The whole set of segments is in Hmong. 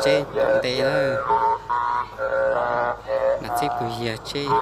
Tseb tom ntej lawm. Nam txib pus yag tseb.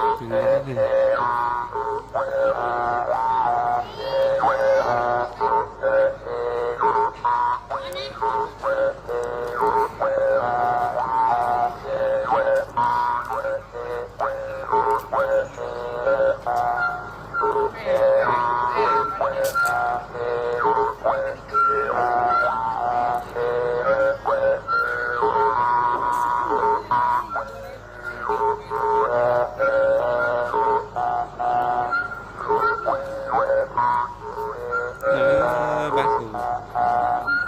Pab hu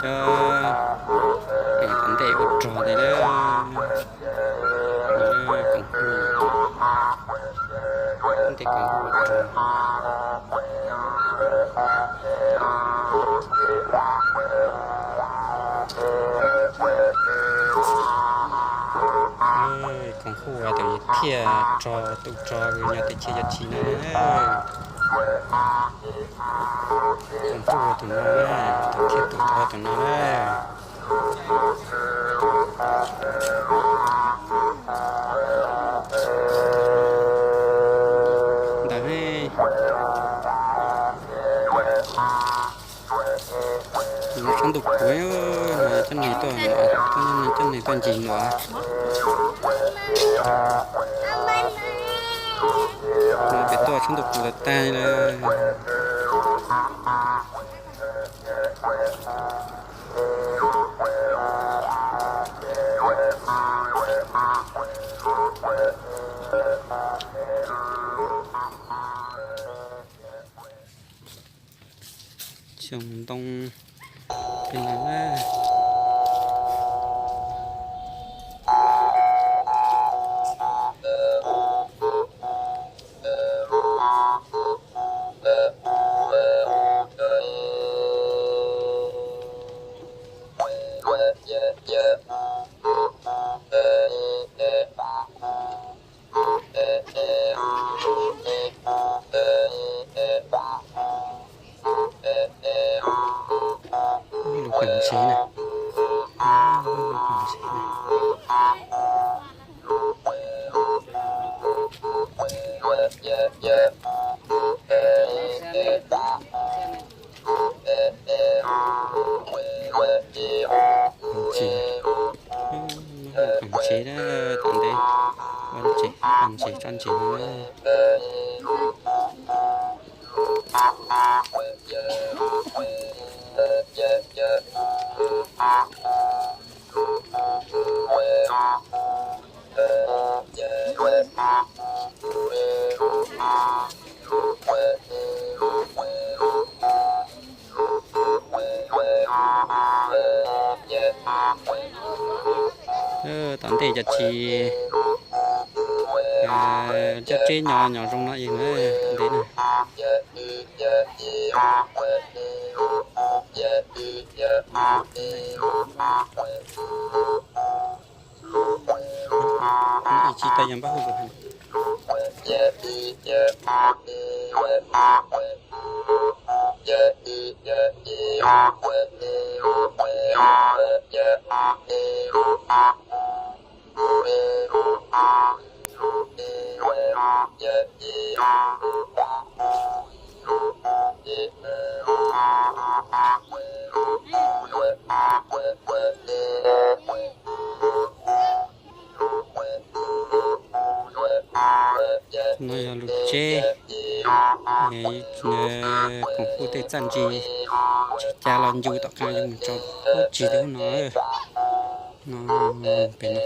cov tom ntej ua rog ntawd lawm. Koom hu, ntej koom hu ua rog. Koom hu ua tus thiaj rog, tus rog nyob teb chaws yog tsis na. Koom hu ua tus no, tus thiaj tus rog tus no na. Ntawd, no tshab ntuj kuv, cov neeg tuaj, cov neeg tuaj ncig no. Pem tuaj tshab ntuj kuv tag tag lawm. Xyoo ntoo tej no na. Lub lug pem ntsev na. Lub lug pem ntsev na. Ntsev, ntsev na, tom ntej, ua ntsev, ua ntsev, tso ntsev no na. Tom ntej cov tsis, cov tseb nyo nyo zoo no ib tom ntej na. Ib tsis tau yog npab hu tus heev. No yog lus tseb, koom hu tej txaj ntsis, tsis cas los ncu tom qab yus mus tso lub tsis twb no. No, pem no,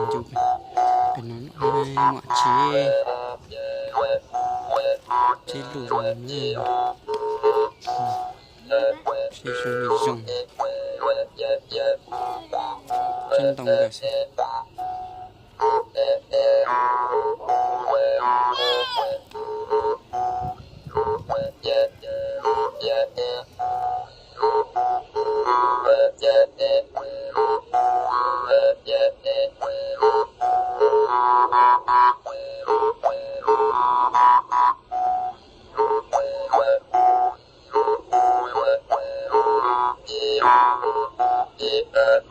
ncu pem no, muaj tsib, tsib lub zoo, tsib zoo li zoo, tsib ntoo ntawd xwb. Daim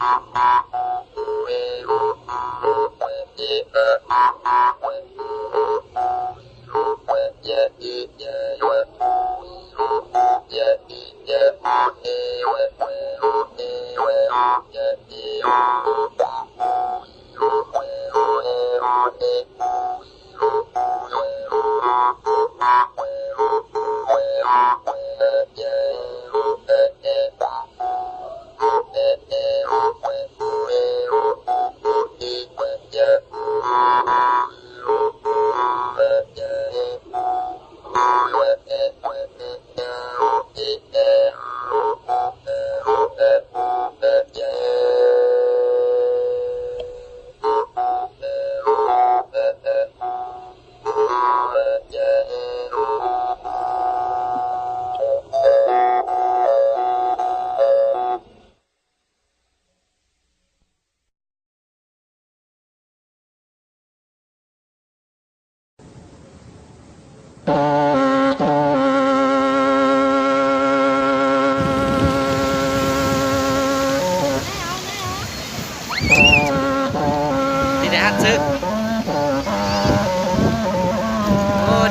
hab txwb,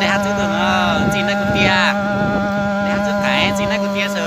daim hab txwb tuaj no, txim nab kuv tiag, daim hab txwb qaim txim nab kuv tiag.